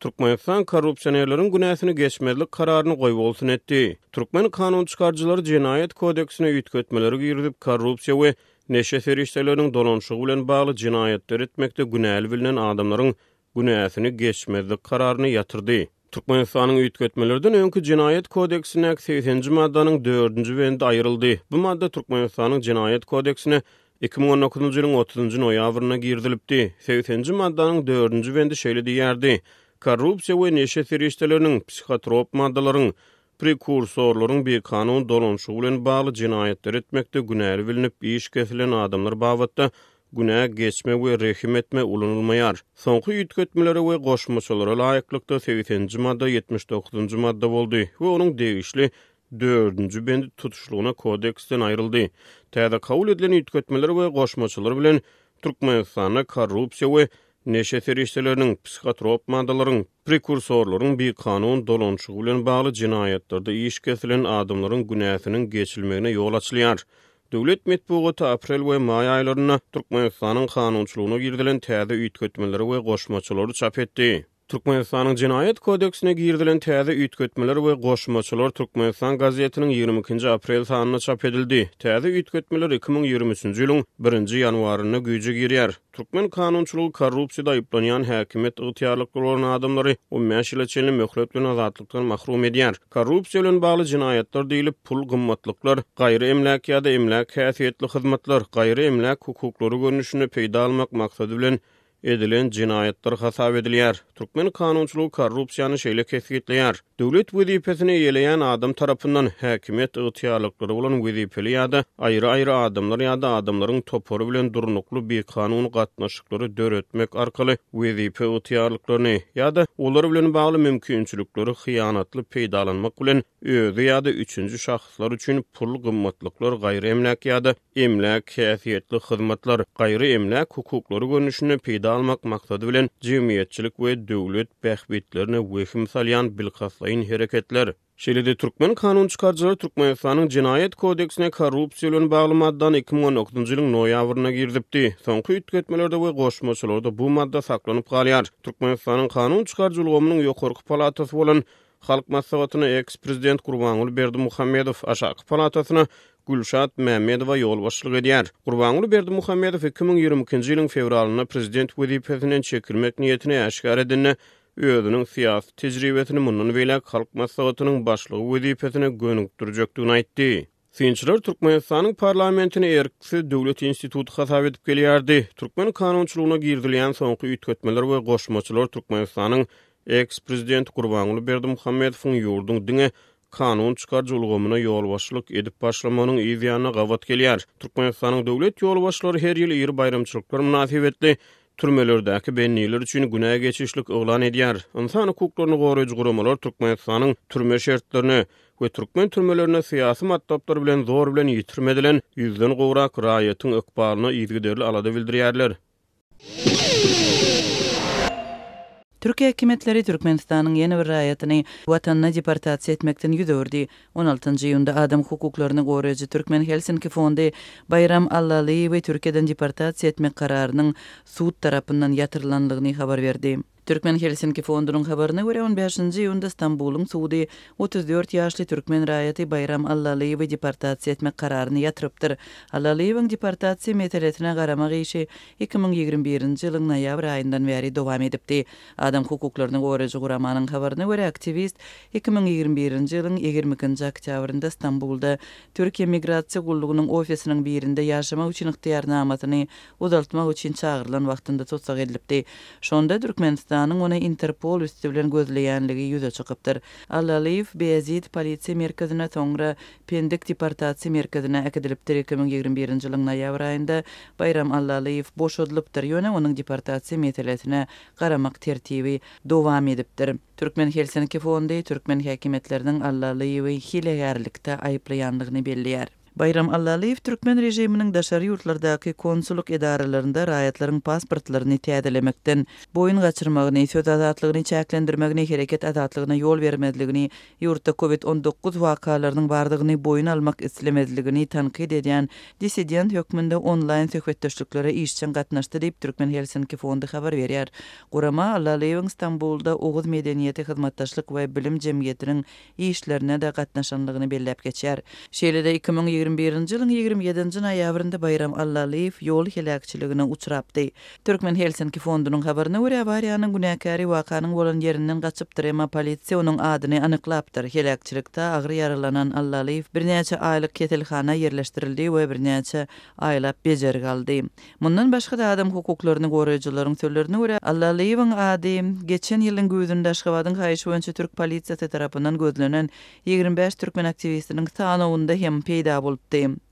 Türkmenistan korrupsionerleriň günäsini geçmezlik kararyny goýbolsun etdi. Türkmen kanunçykaryjylary Jenaýat kodeksine üýtgetmeleri girizip, korrupsiýa we neşe serişdeleriniň dolanyşygy bilen bagly jenaýatlary etmekde günäli bilnen adamlaryň günäsini geçmezlik kararyny ýatyrdy. Türkmenistanyň üýtgetmelerden öňki Jenaýat kodeksindäki segseninji maddanyň dördünji bendi aýryldy. Bu madda Türkmenistanyň Jenaýat kodeksine 2019-njy ýylyň otuzynjy noýabrynda girizilipdi. Segseninji maddanyň dördünji bendi şeýle diýýärdi, Korrupsiýa we neşe serişdeleriniň, psihotrop maddalaryň, prekursorlaryň bikanun dolanyşygy bilen bagly jenaýatlary etmekde günäli bilnip iş kesilen adamlar babatda günä geçme we rehim etme ulanylmaýar. Soňky üýtgetmelere we goşmaçalara laýyklykda segseninji madda 79-njy madda boldy we onuň degişli dördünji bendi tutuşlygyna kodeksden aýryldy. Täze kabul edilen üýtgetmeler we goşmaçalar bilen Türkmenistanda korrupsiýa we neşe serişdeleriniň, psihotrop maddalaryň, prekursorlaryň bikanun dolanyşygy bilen bagly jenaýatlarda iş kesilen adamlaryň günäsiniň geçilmegine ýol açylýar. Döwlet metbugaty aprel we maý aýlarynda Türkmenistanyň kanunçylygyna girizilen täze üýtgetmeleri we goşmaçalary çap etdi. Türkmenistanyň Jenaýat kodeksine girizilen täze üýtgetmeler we goşmaçalar Türkmenistan gazetiniň 22-nji aprel sanynda çap edildi. Täze üýtgetmeler 2023-nji ýylyň birinji ýanwarynda güýje girýär. Türkmen kanunçylygy korrupsiýada aýyplanýan häkimiýet ygtyýarlyklary bolan adamlary 15 ýyla çenli möhlet bilen azatlykdan mahrum edýär. Korrupsiýa bilen bagly jenaýatlar diýlip, pul, gymmatlyklar, gaýry emläk ýa-da emläk häsiýetli hyzmatlar, gaýry emläk hukuklary görnüşinde peýda almak maksady bilen edilen jenaýatlar hasap edilýär. Türkmen kanunçylygy korrupsiýany şeýle kesgitleýär, Döwlet wezipesini eýeleýän adam tarapyndan, häkimiýet ygtyýarlyklary bolan wezipeli ýa-da aýry-aýry adamlar ýa-da adamlaryň topary bilen durnukly bikanun gatnaşyklary döretmek arkaly wezipe ygtyýarlyklaryny ýa-da olar bilen bagly mümkinçilikleri hyýanatly peýdalanmak bilen özi ýa-da üçünji şahslar üçin pul, gymmatlyklar, gaýry emläk ýa-da emläk häsiýetli hyzmatlar, gaýry emläk hukuklary görnüşinde peýda almak maksady bilen jemgyýetçilik we döwlet bähbitlerine wehim salýan bilkastlaýyn hereketler. Şeýle-de türkmen kanunçykaryjylary Türkmenistanyň Jenaýat kodeksine korrupsiýa bilen bagly maddany 2019-njy ýylyň noýabrynda girizipdi. Soňky üýtgetmelerde we goşmaçalarda bu madda saklanyp galýar. Türkmenistanyň kanun çykaryjy ulgamynyň ýokarky palatasy bolan Halk Maslahatyna eks-prezident Gurbanguly Berdimuhamedow, aşaky palatasyna Gülşat Mämmedowa ýolbaşçylyk edýär. Gurbanguly Berdimuhamedow 2022-nji ýylyň fewralynda prezident wezipesinden çekilmek niýetini äşgär edende, özüniň syýasy tejribesini mundan beýläk Halk Maslahatynyň Başlygy wezipesine gönükdirjekdigini aýtdy. Synçylar Türkmenistanyň parlamentini erksiz döwlet instituty hasap edip gelýärdi. Türkmen kanunçylygyna girizilýän soňky üýtgetmeler we goşmaçalar Türkmenistanyň eks-prezidenti Gurbanguly Berdimuhamedowyň ýurduň diňe kanun çykaryjy ulgamyna ýolbaşçylyk edip başlamagynyň yz ýanyna gabat gelýär. Türkmenistanyň döwlet ýolbaşçylary her ýyl iri baýramçylyklar mynasybetli türmelerdäki bendiler üçin günä geçişlik yglan edýär. Ynsan hukuklaryny goraýjy guramalar Türkmenistanyň türme şertlerine we türkmen türmelerinde syýasy matlaplar bilen zor bilen ýitirim edilen ýüzden gowrak raýatyň ykbalyna yzygiderli alada bildirýärler. Türk häkimiýetleri Türkmenistanyň ýene bir raýatyny watanyna deportasiýa etmekden ýüz öwürdi. On altynjy iýunda adam hukuklaryny goraýjy Türkmen Helsinki fondy Baýram Allalyýewi Türkiýeden deportasiýa etmek kararynyň sud tarapyndan ýatyrylanlygyny habar berdi. Türkmen Helsinki fondunyň habaryna görä, on bäşinji iýunda Stambulyň sudy 34 ýaşly türkmen raýaty Baýram Allalyýewi deportasiýa etmek kararyny ýatyrypdyr. Allalyýewiň deportasiýa meselesine garamak işi 2021-nji ýylyň noýabr aýyndan bäri dowam edipdi. Adam hukuklaryny goraýjy guramanyň habaryna görä, aktiwist 2021-nji ýylyň 22-nji oktýabrynda Stambulda Türkiýe Migrasiýa gullugynyň ofisiniň birinde ýaşamak üçin ygtyýarnamasyny uzaltmak üçin çagyrylan wagtynda tussag edilipdi. Şonda Türkmenistanyň ony Interpol üsti bilen gözleýänligi ýüze çykypdyr. Allalyýew Beýazit polisiýa merkezine, soňra Pendik deportasiýa merkezine äkidilipdir. 2021-nji ýylyň noýabr aýynda Baýram Allalyýew boşadylypdyr, ýöne onuň deportasiýa meselesine garamak tertibi dowam edipdir. Türkmen Helsinki fondy türkmen häkimiýetleriniň Allalyýewi hilegärlikde aýyplaýandygyny belleýär. Baýram Allalyýew türkmen režiminiň daşary ýurtlardaky konsullyk edaralarynda raýatlaryň pasportlaryny täzelemekden boýun gaçyrmagyny, söz azatlygyny çäklendirmegini, hereket azatlygyna ýol bermezligini, ýurtda Covid 19 wakalarynyň bardygyny boýun almak islemezligini tankyt edýän dissident hökmünde onlaýn söhbetdeşliklere işjeň gatnaşdy diýip, Türkmen Helsinki fondy habar berýär. Gurama Allalyýewiň Stambulda Oguz medeniýeti hyzmatdaşlyk we bilim jemgyýetiniň işlerine-de gatnaşanlygyny belläp geçýär. Şeýle-de 2021-nji ýylyň 27-nji noýabrynda Baýram Allalyýew ýol heläkçiligine uçrapdy. Türkmen Helsinki fondunyň habaryna görä, awariýanyň günäkäri wakanyň bolan ýerinden gaçypdyr, emma polisiýa onuň adyny anyklapdyr. Heläkçilikde agyr ýaralanan Allalyýew birnäçe aýlyk keselhana ýerleşdirildi we birnäçe aýlap bejergi aldy. Mundan başga-da, adam hukuklaryny goraýjylaryň sözlerine görä, Allalyýewiň ady geçen ýylyň güýzünde Aşgabadyň haýyşy boýunça türk polisiýasy tarapyndan gözlenen 25 türkmen aktiwistiniň sanawynda hem peýda bolupdy.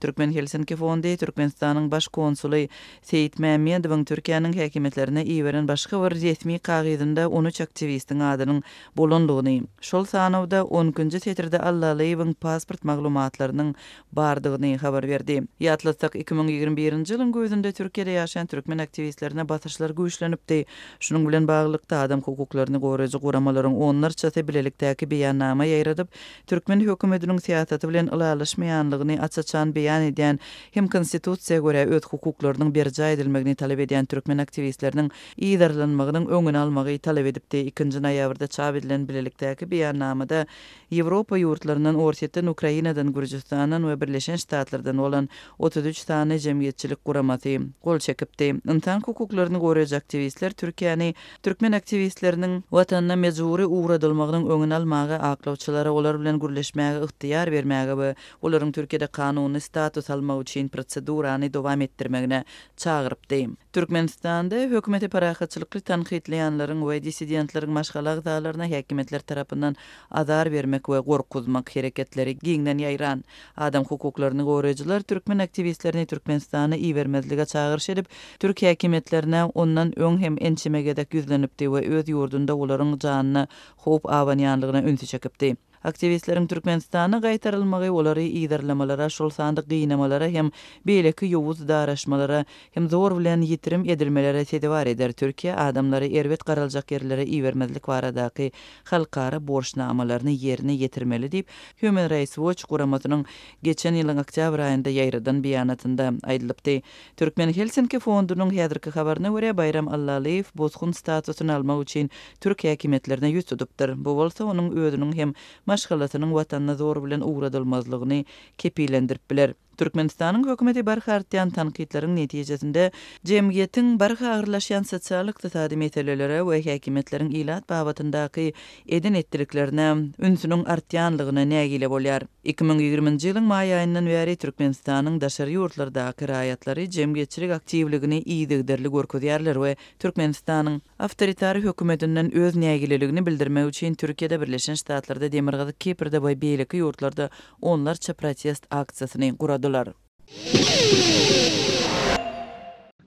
Türkmen Helsinki fondy Türkmenistanyň baş konsuly Seýit Mämmedowyň Türkiýäniň häkimiýetlerine iberen başga bir resmi kagyzynda on üç aktiwistiň adynyň bolandygyny, şol sanawda on ikinji setirde Allalyýewiň pasport maglumatlarynyň bardygyny habar berdi. Ýatlatsak, 2021-nji ýylyň güýzünde Türkiýede ýaşaýan türkmen aktiwistlerine basyşlar güýçlenipdi. Şunuň bilen baglylykda, adam hukuklaryny goraýjy guramalaryň onlarçasy bilelikdäki beýannama ýaýradyp, türkmen hökümetiniň syýasaty bilen ylalaşmaýanlygyny aç-açan beýan edýän hem Konstitusiýa görä öz hukuklarynyň berjaý edilmegini talap edýän türkmen aktiwistleriniň yzarlanmagynyň öňüni almagy talap edipdi. Ikinji noýabrda çap edilen bilelikdäki beýannamada Ýewropa ýurtlaryndan, Orsýetden, Ukrainadan, Gürjüstandan we Birleşen Ştatlardan bolan 33 sany jemgyýetçilik guramasy gol çekipdi. Ynsan hukuklaryny goraýjy aktiwistler Türkiýäni türkmen aktiwistleriniň watanyna mejbury ugradylmagynyň öňüni almaga, aklawçylara olar bilen gürleşmäge ygtyýar bermäge we olaryň Türkiýede kanuny status almagy üçin prosedurany dowam etdirmegine çagyrypdy. Türkmenistanda hökümeti parahatçylykly tankytlaýanlaryň we dissidentleriň maşgala agzalaryna häkimiýetler tarapyndan azar bermek we gorkuzmak hereketleri giňden ýaýran. Adam hukuklaryny goraýjylar türkmen aktiwistlerini Türkmenistana ibermezlige çagyryş edip, türk häkimiýetlerine ondan öň hem ençeme gezek ýüzlenipdi we öz ýurdunda olaryň janyna howp abanýanlygyna ünsi çekipdi. Aktiwistleriň Türkmenistana gaýtarylmagy olary yzarlamalara, şol sanda gynamalara hem beýleki ýowuz daraşmalara hem zor bilen ýitirim edilmelere sezewar eder. Türkiýe adamlary erbet garaljak ýerlere ibermezlik baradaky halkara borçnamalaryny ýerine ýetirmeli diýip, Human Rights Watch guramasynyň geçen ýylyň oktýabr aýynda ýaýradan beýanatynda aýdylypdy. Türkmen Helsinki fondunyň häzirki habaryna görä, Baýram Allalyýew bosgun statusyny almak üçin türk häkimiýetlerine ýüz tutupdyr. Bu bolsa onuň özüniň hem maşgalasynyň watanyna zor bilen ugradylmazlygyny kepillendirip biler. Türkmenistanyň hökümeti barha artýan tankytlaryň netijesinde jemgyýetiň barha agyrlaşýan sosial-ykdysady meselelere we häkimiýetleriň ilat babatyndaky eden-etdiliklerine ünsüniň artýanlygyna nägile bolýar. 2020-nji ýylyň maý aýyndan bäri Türkmenistanyň daşary ýurtlardaky raýatlary jemgyýetçilik aktiwligini yzygiderli görkezýärler we Türkmenistanyň awtoritar hökümetinden öz nägileligini bildirmek üçin Türkiýede, Birleşen Ştatlarda, Demirgazyk Kiprde we beýleki ýurtlarda onlarça protest aksiýasyny guradylar.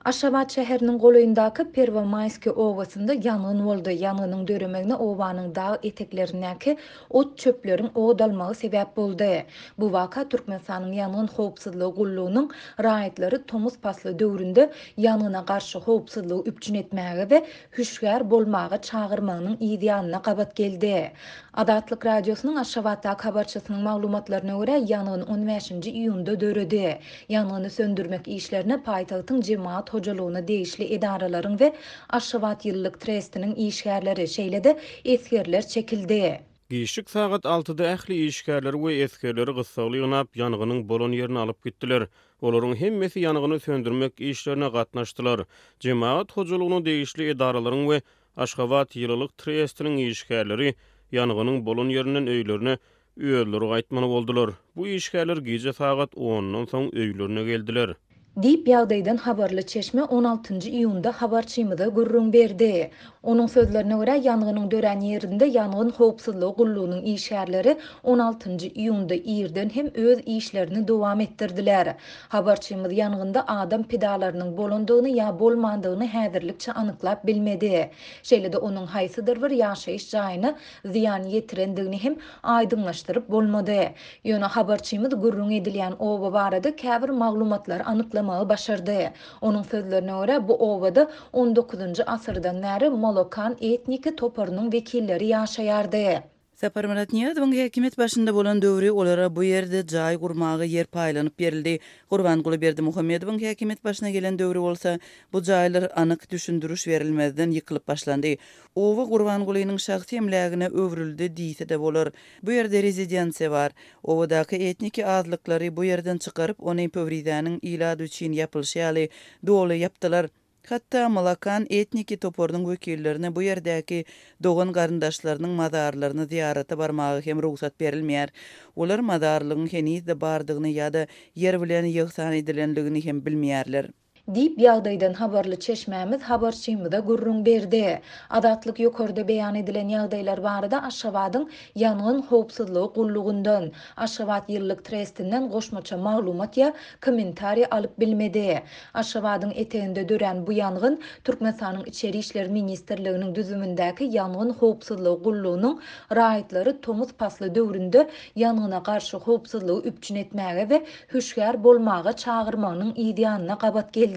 Aşgabat şäheriniň golaýyndaky Perwomaýskiý obasynda ýangyn boldy. Ýangynyň döremegine obanyň dag eteklerindäki ot-çöpleriň ot almagy sebäp boldy. Bu waka Türkmenistanyň Ýangyn howpsuzlygy gullugynyň raýatlary tomus pasly döwründe ýangyna garşy howpsuzlygy üpjün etmäge we hüşgär bolmaga çagyrmagynyň yz ýanyna gabat geldi. Azatlyk Radiosynyň Aşgabatdaky habarçysynyň maglumatlaryna görä, ýangyn on bäşinji iýunda döredi. Ýangyny söndürmek işlerine paýtagtyň jemagat hojalygyna degişli edaralaryň we Aşgabat ýyllyk trestiniň işgärleri, şeýle-de esgerler çekildi. Giçlik sagat altyda ähli işgärleri we esgerleri gyssagly ýygnap, ýangynyň bolan ýerine alyp gitdiler. Olaryň hemmesi ýangyny söndürmek işlerine gatnaşdylar. Jemagat hojalygyna degişli edaralaryň we Aşgabat ýylylyk trestiniň işgärleri ýangynyň bolan ýerinden öýlerine özleri gaýtmaly boldular. Bu işgärler gije sagat ondan soň öýlerine geldiler. Diýip, ýagdaýdan habarly çeşme on altynjy iýunda habarçymyza gürrüň berdi. Onuň sözlerine görä, ýangynyň dörän ýerinde ýangyn howpsuzlygy gullugynyň işgärleri on altynjy iýunda irden hem öz işlerini dowam etdirdiler. Habarçymyz ýangynda adam pidalarynyň bolandygyny ýa bolmandygyny häzirlikçe anyklap bilmedi. Şeýle-de onuň haýsydyr bir ýaşaýyş jaýyna zyýan ýetirendigini hem aýdyňlaşdyryp bolmady. Ýöne habarçymyz gürrüň edilýän oba barada käbir maglumatlary anyklamagy başardy. Onuň sözlerine görä, bu obada on dokuzynjy asyrdan bäri molokan etniki toparynyň wekilleri ýaşaýardy. Saparmyrat Nyýazowyň häkimiýet başynda bolan döwri olara bu ýerde jaý gurmaga ýer paýlanyp berildi. Gurbanguly Berdimuhamedowyň häkimiýet başyna gelen döwri bolsa, bu jaýlar anyk düşündiriş berilmezden ýykylyp başlandy. Oba Gurbangulynyň şahsy emlägine öwrüldi diýse-de bolar. Bu ýerde rezidensiýa bar. Obadaky etniki azlyklary bu ýerden çykaryp, ony Pöwrizäniň ilat üçin ýapylyşy ýaly doly ýapdylar. Hatda Malakan etniki toparynyň wekillerine bu ýerdäki dogan-garyndaşlarynyň mazarlaryna zyýarata barmaga hem rugsat berilmeýär. Olar mazarlygyň heniz-de bardygyny ýa-da ýer bilen ýegsan edilenligini hem bilmeýärler. Diýip, ýagdaýdan habarly çeşmämiz habarçymyza gürrüň berdi. Azatlyk ýokarda beýan edilen ýagdaýlar barada Aşgabadyň Ýangyn howpsuzlygy gullugyndan, Aşgabat ýyllyk trestinden goşmaça maglumat ýa kommentariý alyp bilmedi. Aşgabadyň eteginde dörän bu ýangyn Türkmenistanyň Içeri işler ministrliginiň düzümindäki Ýangyn howpsuzlygy gullugynyň raýatlary tomus pasly döwründe ýangyna garşy howpsuzlygy üpjün etmäge we hüşgär bolmaga çagyrmagynyň yz ýanyna gabat geldi.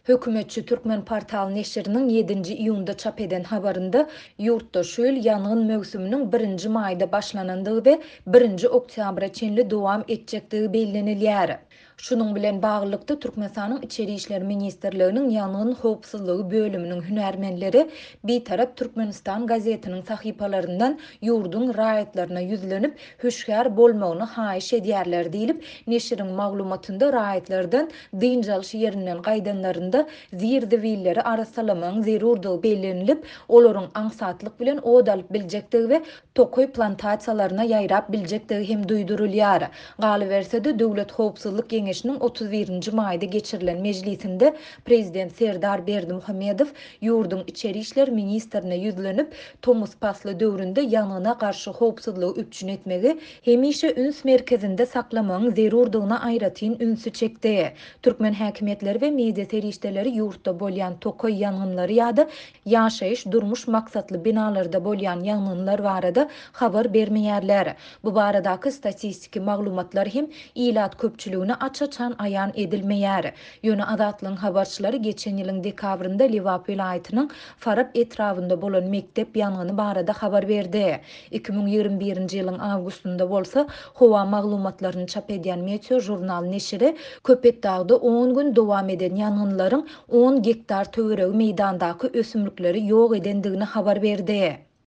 Hökümetçi Türkmenportal neşiriniň ýedinji iýunda çap eden habarynda ýurtda şu ýyl ýangyn möwsüminiň birinji maýda başlanandygy we birinji oktýabra çenli dowam etjekdigi bellenilýär. Şunuň bilen baglylykda, Türkmenistanyň Içeri işler ministrliginiň Ýangyn howpsuzlygy bölüminiň hünärmenleri Bitarap Türkmenistan gazetiniň sahypalaryndan ýurduň raýatlaryna ýüzlenip, hüşgär bolmagyny haýyş edýärler diýlip, neşiriň maglumatynda raýatlardan dynç alyş ýerinden gaýdanlarynda zir-zibilleri arassalamagyň zerurdygy bellenilip, olaryň aňsatlyk bilen ot alyp biljekdigi we tokaý plantasiýalaryna ýaýrap biljekdigi hem duýdurylýar. Galyberse-de, Döwlet howpsuzlyk geňeşiniň 31 nji maýda geçirilen mejlisinde Prezident Serdar Berdimuhamedow ýurduň içeri işler ministrine ýüzlenip, tomus pasly döwründe ýangyna garşy howpsuzlygy üpjün etmegi hemişe üns merkezinde saklamagyň zerurdygyna aýratyn ünsi çekdi. Türkmen häkimiýetleri we media serişdeleri ýurtda bolýan tokaý ýangynlary ýa-da ýaşaýyş-durmuş maksatly binalarda bolýan ýangynlar barada habar bermeýärler. Bu baradaky statistiki maglumatlar hem ilat köpçüligine aç-açan aýan edilmeýär. Ýöne Azatlygyň habarçylary geçen ýylyň dekabrynda Lebap welaýatynyň Farap etrabynda bolan mekdep ýangyny barada habar berdi. 2021-nji ýylyň awgustynda bolsa, howa maglumatlaryny çap edýän Meteožurnal neşiri Köpetdagda on gün dowam eden ýangynlaryň on gektar töweregi meýdandaky ösümlikleri ýok edendigini habar berdi.